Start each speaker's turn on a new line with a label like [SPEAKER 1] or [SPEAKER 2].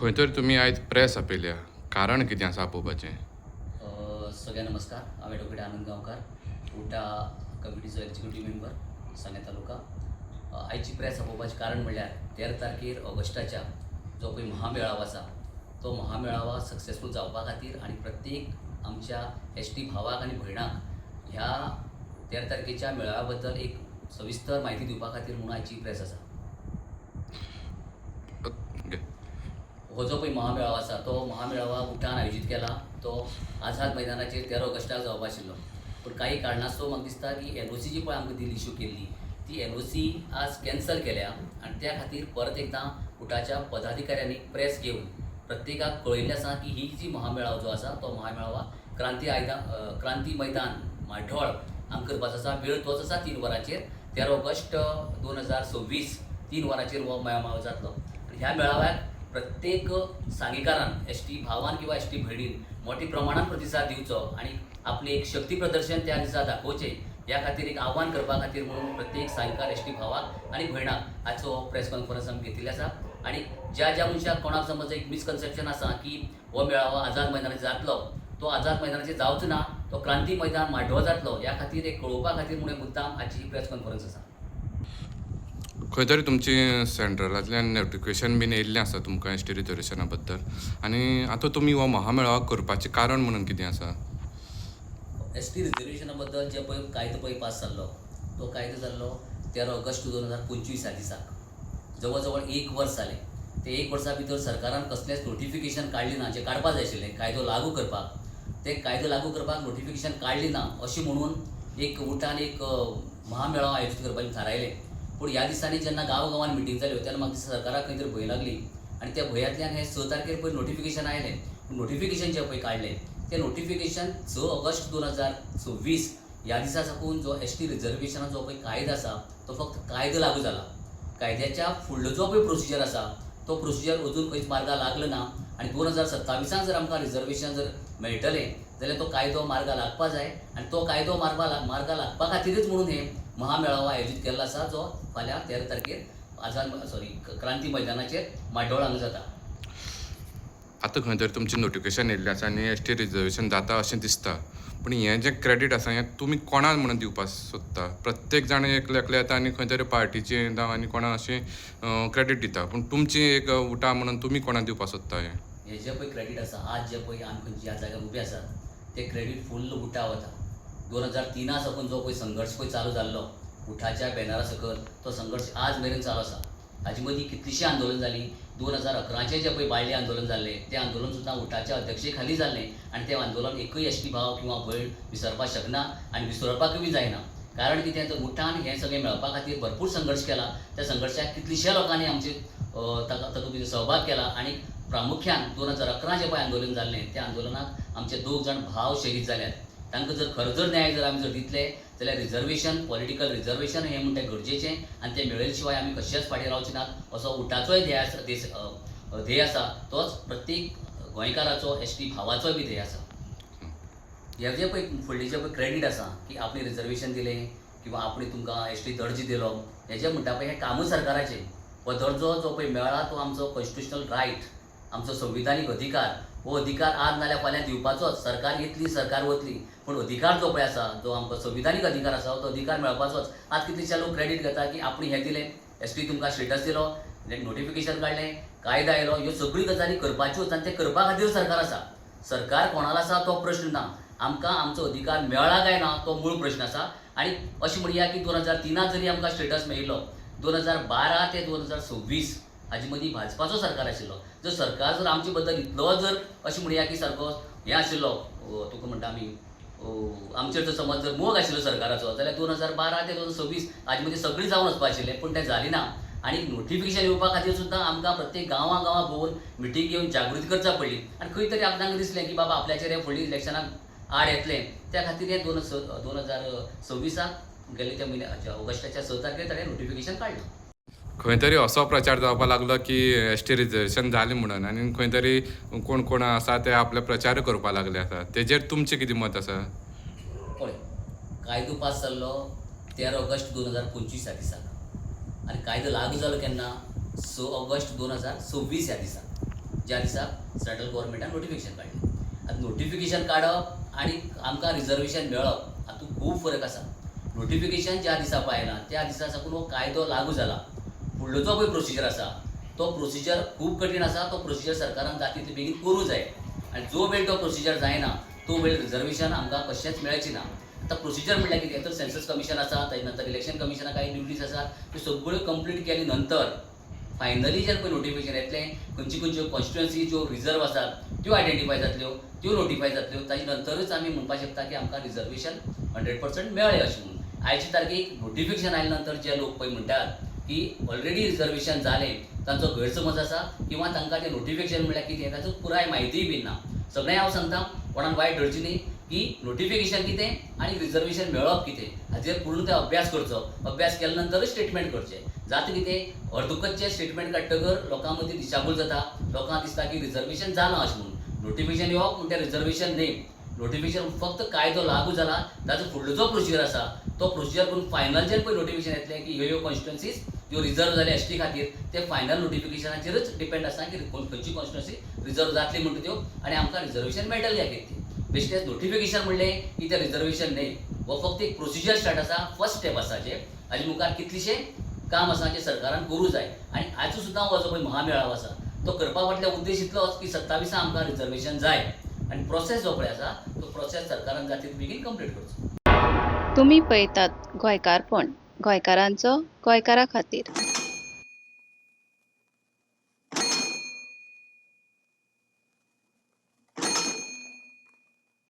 [SPEAKER 1] खंय तर तुमी आयज प्रेस आपयल्या, कारण कितें आसा आपोवपाचें?
[SPEAKER 2] सगळ्यांक नमस्कार. हांव एडवोकेट आनंद गांवकार, उटा कमिटीचो एक्झिक्युटीव मेंबर, सांगें तालुका. आयची प्रेस आपोवपाचें कारण म्हणल्यार 13 तारखेर ऑगस्टाच्या जो पळय महामेळावो आसा, तो महामेळावो सक्सेसफूल जावपा खातीर आनी प्रत्येक आमच्या एसटी भावाक आनी भयणाक ह्या 13 तारखेच्या मेळाव्या बद्दल एक सविस्तर म्हायती दिवपा खातीर म्हणून आयची प्रेस आसा.
[SPEAKER 1] घे.
[SPEAKER 2] हो जो पळय महामेळावो आसा, तो महामेळावो उटान आयोजीत केला. तो आझाद मैदानाचेर 13 ऑगस्टाक जावपा आशिल्लो, पूण काही कारणास्तव म्हाका दिसता की एनओसी जी पळय आमकां दिली, इशू केल्ली, ती एनओसी आज कॅन्सल केल्या आनी त्या खातीर परत एकदां उटाच्या पदाधिकाऱ्यांनी प्रेस घेवन प्रत्येकाक कळयल्लें आसा की ही जी महामेळावो जो आसा, तो महामेळावो क्रांती मैदान, म्हाड्डोळ हांगा करपाचो आसा. वेळ तोच आसा, 3 वरांचेर, 13 ऑगस्ट 2026, 3 वरांचेर हो मेळावो जातलो. आनी ह्या मेळाव्याक प्रत्येक सांगेकारान, एसटी भावान किंवा एसटी भयणीन मोठ्या प्रमाणात प्रतिसाद दिवचो आनी आपलें एक शक्ती प्रदर्शन त्या दिसा दाखोवचें, ह्या खातीर एक आव्हान करपा खातीर म्हणून प्रत्येक सांगेकार एसटी भावाक आनी भयणाक आजचो हो प्रेस कॉन्फरन्स आमी घेतिल्ली आसा. आनी ज्या ज्या मनशाक कोणाक समज एक मिसकन्सेप्शन आसा की हो मेळावो आझाद मैदानाचेर जातलो, तो आझाद मैदानाचेर जावचो ना, तो क्रांती मैदान म्हाड्डोळ जातलो. ह्या खातीर एक कळोवपा खातीर म्हणून मुद्दाम आजची ही प्रेस कॉन्फरन्स आसा.
[SPEAKER 1] खंय तरी तुमची सेंट्रलांतल्यान नोटिफिकेशन बीन येयल्लें आसा तुमकां एसटी रिजर्वेशना बद्दल, आनी आतां तुमी हो महामेळावो करपाचें कारण म्हणून कितें आसा?
[SPEAKER 2] एसटी रिजर्वेशना बद्दल जे पळय कायदो पळय पास जाल्लो, तो कायदो जाल्लो 13 ऑगस्ट 2025 ह्या दिसाक. जवळ जवळ एक वर्स जालें. ते एक वर्सा भितर सरकारान कसलेंच नोटिफिकेशन काडलें ना, जें काडपा जाय आशिल्लें कायदो लागू करपाक. ते कायदो लागू करपाक नोटिफिकेशन काडलें ना अशें म्हणून एक उटान एक महामेळावो आयोजीत करपाचें थारायलें. पूण ह्या दिसांनी जेन्ना गांव गांवांनी मिटींग जाल्यो, तेन्ना म्हाका दिसता सरकाराक खंय तरी भंय लागली आनी त्या भंयांतल्यान हे 6 तारखेर पळय नोटिफिकेशन आयलें. नोटिफिकेशन जें पळय काडलें, तें नोटिफिकेशन 6 ऑगस्ट 2026 ह्या दिसा साकून जो एसटी रिजर्वेशनाचो पळय कायदो आसा, तो फक्त कायदो लागू जाला. कायद्याच्या फुडलो जो पळय प्रोसिजर आसा, तो प्रोसिजर अजून खंयच मार्गाक लागलो ना. आनी 2027 जर आमकां रिजर्वेशन जर मेळटलें जाल्यार तो कायदो मार्गा लागपा जाय आनी तो कायदो मार्गा लागपा खातीरच म्हणून हे महामेळावो आयोजीत केल्लो आसा, जो फाल्यां 13 तारखेर आझाद सॉरी क्रांती मैदानाचेर म्हाड्डोळ हांगा जाता.
[SPEAKER 1] आतां खंय तरी तुमचें नोटिफिकेशन येयल्लें आसा आनी एसटी रिजर्वेशन जाता अशें दिसता, पूण हें जें क्रेडीट आसा, हें तुमी कोणाक म्हणून दिवपाक सोदता? प्रत्येक जाण एकले एकले येता आनी खंय तरी पार्टीचें जावं आनी कोणा अशें क्रेडीट दिता, पूण तुमची एक उटा म्हणून तुमी कोणाक दिवपाक सोदता हें?
[SPEAKER 2] हें जें पळय क्रेडीट आसा, आज जे पळय आमी खंयच्या ह्या जाग्यार उबे आसात, तें क्रेडीट फुल्ल उटा वता. 2003 साकून जो पळय संघर्श पळय चालू जाल्लो उठाच्या बॅनरा सकयल, तो संघर्श आज मेरेन चालू आसा. हाजे मदीं कितलींशीं आंदोलन जालीं. 2011चें जें पळय बाळ्ळी आंदोलन जाल्लें, तें आंदोलन सुद्दां उटाच्या अध्यक्षे खाली जाल्लें आनी तें आंदोलन एकूय एसटी भाव किंवा भयण विसरपाक शकना आनी विसरपाकूय बी जायना. कारण कितें तर उटान हें सगळें मेळपा खातीर भरपूर संघर्श केला. त्या संघर्शाक कितलिश्या लोकांनी आमचे ताका तातूंत सहभाग केला आनी प्रामुख्यान 2011 जें पळय आंदोलन जाल्लें, त्या आंदोलनाक आमचे दोग जाण भाव शहीद जाल्यात. तांकां जर खरो जर न्याय जर आमी जर दितले जाल्यार रिजर्वेशन, पॉलिटिकल रिजर्वेशन हें म्हणटा गरजेचें आनी तें मेळयले शिवाय आमी कशेंच फाटीं रावचे नात, असो उटाचोय ध्येय आसा, ध्येय आसा. तोच प्रत्येक गोंयकाराचो, एसटी भावाचोय बी ध्येय आसा. हें जें पळय फुडलें जें पळय क्रेडीट आसा की आपणें रिजर्वेशन दिलें किंवा आपणें तुमकां एसटी दर्जो दिलो, हें जें म्हणटा पळय, हें कामूच सरकाराचें. हो दर्जो जो पळय मेळ्ळा, तो आमचो कॉन्स्टिट्युशनल रायट, आमचो संविधानीक अधिकार. हो अधिकार आज नाल्यार फाल्यां दिवपाचोच. सरकार येतली, सरकार वतली, पूण अधिकार जो पळय आसा, जो आमकां संविधानीक अधिकार आसा, तो अधिकार मेळपाचोच. आज कितलेशे लोक क्रेडीट घेता की आपणें हें दिलें, एसटी तुमकां स्टेटस दिलो, नोटिफिकेशन काडलें, कायदो आयलो. ह्यो सगळ्यो गजाली करपाच्योच आनी ते करपा खातीर सरकार आसा. सरकार कोणालो आसा तो प्रश्न ना, आमकां आमचो अधिकार मेळ्ळा काय ना तो मूळ प्रश्न आसा. आनी अशें म्हणया की 2003 जरी आमकां स्टेटस मेळिल्लो, 2012 ते 2026 हाजे मदीं भाजपाचो सरकार आशिल्लो. जर सरकार जर आमचे बद्दल इतलो जर अशें म्हणया की सारको हें आशिल्लो, तुका म्हणटा आमी, आमचेर जर समज जर मोग आशिल्लो सरकाराचो, जाल्यार 2012 ते 2026 हाजे मदीं सगळीं जावन वचपा आशिल्लें, पूण तें जालें ना. आनी नोटिफिकेशन येवपा खातीर सुद्दां आमकां प्रत्येक गांवां गांवां भोंवन मिटींग घेवन जागृती करचा पडली. आनी खंय तरी आपणाक दिसलें की बाबा आपल्याचेर हें फुडल्या इलेक्शनाक आड येतलें, त्या खातीर हें 2026 गेले त्या म्हयन्या ऑगस्टाच्या 6 तारखेर ताणें नोटिफिकेशन काडलें.
[SPEAKER 1] खंय तरी असो प्रचार जावपाक लागलो की एसटी रिजर्वेशन जालें म्हणून, आनी खंय तरी कोण कोण आसा ते आपले प्रचार करपाक लागले आसा. तेजेर तुमचें कितें मत आसा?
[SPEAKER 2] पळय, कायदो पास जाल्लो 13 ऑगस्ट 2025 ह्या दिसाक आनी कायदो लागू जालो केन्ना? 6 ऑगस्ट 2026 ह्या दिसा. ज्या दिसा सेंट्रल गव्हर्मेंटान नोटिफिकेशन काडलें. आतां नोटिफिकेशन काडप आनी आमकां रिजर्वेशन मेळप हातूंत खूब फरक आसा. नोटिफिकेशन ज्या दिसा पळय आयलां त्या दिसा साकून हो कायदो लागू जाला. फुडलो जो पळय प्रोसिजर आसा तो प्रोसिजर खूब कठीण आसा. तो प्रोसिजर सरकारान जाता तितले बेगीन करूं जाय आनी जो वेळ तो प्रोसिजर जायना तो वेळ रिजर्वेशन आमकां कशेंच मेळचें ना. आतां प्रोसिजर म्हणल्यार कितें तर सेन्सस कमिशन आसा, ताजे नंतर इलेक्शन कमिशना काही ड्युटीज आसात, त्यो सगळ्यो कंप्लीट केले नंतर फायनली जर पळय नोटिफिकेशन येतलें, खंयच्यो खंयच्यो कॉन्स्टिट्युएन्सी ज्यो रिजर्व आसात त्यो आयडेंटिफाय जातल्यो, त्यो नोटिफाय जातल्यो, ताजे नंतरूच आमी म्हणपाक शकता की आमकां रिजर्वेशन 100% मेळ्ळें अशें म्हणून. आयचे तारखेक नोटिफिकेशन आयले नंतर जे लोक पळय म्हणटात की ऑलरेडी रिजर्वेशन जालें, तांचो गैरसमज आसा किंवा तांकां तें नोटिफिकेशन म्हणल्यार कितें ताचो पुराय म्हायतीय बीन ना. सगळें हांव सांगता, कोणाक वायट धरचें न्ही की नोटिफिकेशन कितें आनी रिजर्वेशन मेळप कितें हाजेर पूर्ण ते अभ्यास करचो. अभ्यास केल्या नंतरूच स्टेटमेंट करचें. जाता कितें, अर्दुकच्चें स्टेटमेंट काडटकर लोकां मदीं दिशाभूल जाता, लोकांक दिसता की रिजर्वेशन जालां अशें म्हणून. नोटिफिकेशन येवप म्हणल्यार रिजर्वेशन न्ही. नोटिफिकेशन फक्त कायदो लागू जाला, ताजो फुडलो जो प्रोसिजर आसा तो प्रोसिजर करून फायनल जें पळय नोटिफिकेशन येतलें की ह्यो ह्यो कॉन्स्टिट्युएन्सीज ज्यो रिजर्व जाले एस टी खातीर, ते फायनल नोटिफिकेशनाचेरच डिपेंड आसा की खंयची कॉन्स्टिट्युएन्सी रिजर्व जातली म्हणटा त्यो आनी आमकां रिजर्वेशन मेळटलें काय कितें. बेश्टेच नोटिफिकेशन म्हणलें की तें रिजर्वेशन न्ही, हो फक्त एक प्रोसिजर स्टार्ट आसा, फर्स्ट स्टेप आसा. जे हाजे मुखार कितलेशे काम आसा जें सरकारान करूं जाय आनी आयचो सुद्दां हो जो पळय महामेळावो आसा तो करपा फाटलो उद्देश इतलोच की 27 आमकां रिजर्वेशन जाय आनी प्रोसेस जो पळय आसा तो प्रोसेस सरकारान जाता तितले बेगीन कंप्लीट करचो.
[SPEAKER 3] तुमी पळयतात गोंयकारपण, गोंयकारांचो गोंयकारा खातीर.